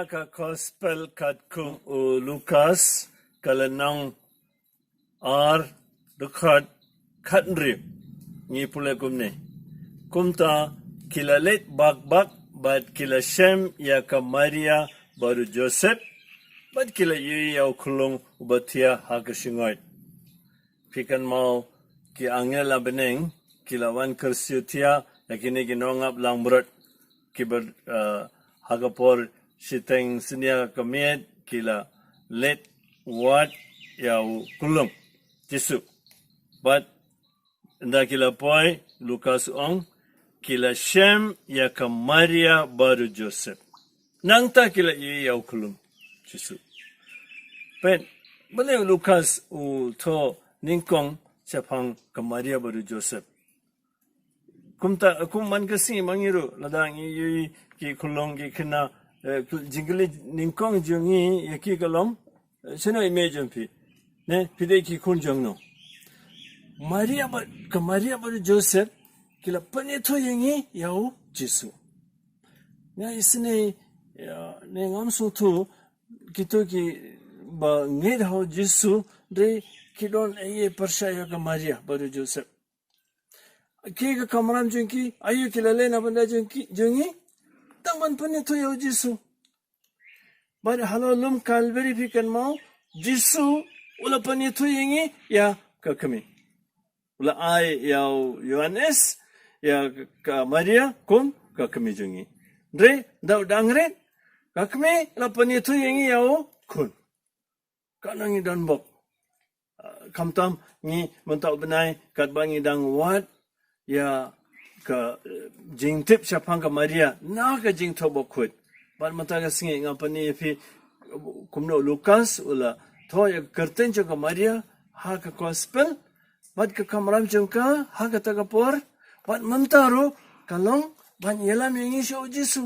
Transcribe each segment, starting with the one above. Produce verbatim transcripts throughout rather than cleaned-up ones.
Ka Gospel katkum u Lukas, ka lynnong ar, dkhot khathynriew. Ngi pule kumne: Kumta ki la leit bak bak bad ki la shem ïa ka Maria bad u Joseph, bad ki la ïohi ïa u khunlung uba thiah ha ka shyngoid. Phi kynmaw, ki angel na bneng ki la wan kyrsiew thiah ïa kine ki nongap langbrot, kiba, eh, ha ka por shiteng synñia ka miet ki la leit wad ïa u khunlung Jisu. Bad ynda ki la poi, Lukas u ong, ki la shem ïa ka Maria bad u Joseph. Nangta ki la ïohi ïa u khunlung Jisu. Peit, balei u Lukas u thoh nyngkong shaphang ka Maria bad u Joseph? Kumta, kum man ka sngi ma ngi ruh, lada ngi ïohi ki khunlung ki khynnah, eh, jingkylli nyngkong jong ngi ïa ki ka long, eh, shano i mei jong phi? Ne, phi dei ki khun jong no? Maria bad, ka Maria bad u Joseph ki la pynïathuh ïa ngi ïa u Jisu. Nga isynei, ïa, ne ngam sngewthuh kito kiba ngeit ha u Jisu, hynrei ki don ei ei pyrshah ïa ka Maria bad u Joseph. Ki, ka kamram jong ki, aïu ki la leh na bynta jong ki, jong ngi? Tang ban pynïathuh ïa u Jisu. Bad halor lum Kalbari, phi kynmaw, Jisu u la pynïathuh ïa ngi ïa ka kmie. U la ai ïa u Ïoannis ïa ka Maria kum ka kmie jong ngi. Hynrei da u dang rit, ka kmie la pynïathuh ïa ngi ïa u khun. Katno ngi don bok. Ah, khamtam ngi mynta u bnai katba ngi dang wad ïa ka, eh, jingtip shaphang ka Maria na ka jingthoh bakhuid. Bad mynta ka sngi nga pyni ïa phi kumno u Lukas u la thoh ïa ka kyrteng jong ka Maria ha ka Gospel, bad ka kamram jong ka ha kata ka por, bad mynta ruh ka long ban ïalam ïa ngi sha u Jisu.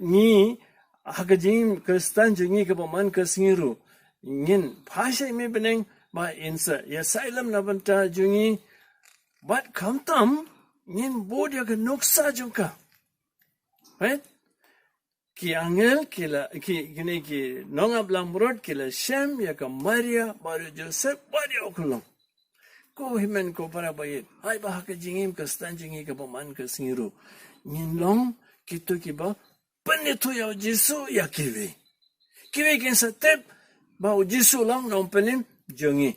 Ngi, ha ka jingim Khristan jong ngi kaba man ka sngi ruh, ngin phai sha i mei bneng ba in sa ïasaid lem na bynta jong ngi, bad khamtam ngin bud ïa ka nuksa jong ka. Right? Ki angel ki la, ki, kine ki nongap langbrot ki la shem ïa ka Maria bad u Joseph bad ïa u khunlung. Ko hynmen ko para ba ïeit, ai ba ha ka jingim Khristan jong ngi kaba man ka sngi ruh, ngin long kito kiba pynïathuh ïa u Jisu ïa kiwei. Kiwei kin sa tip ba u Jisu u long nongpynim jong ngi,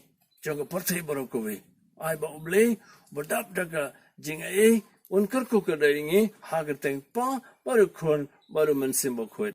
jong ka pyrthei baroh kawei. Ai ba U Blei uba dap da ka jingaiei un kyrkhu kyrdoh ïa ngi ha ka kyrteng Kpa bad u Khun bad u Mynsiem Bakhuid.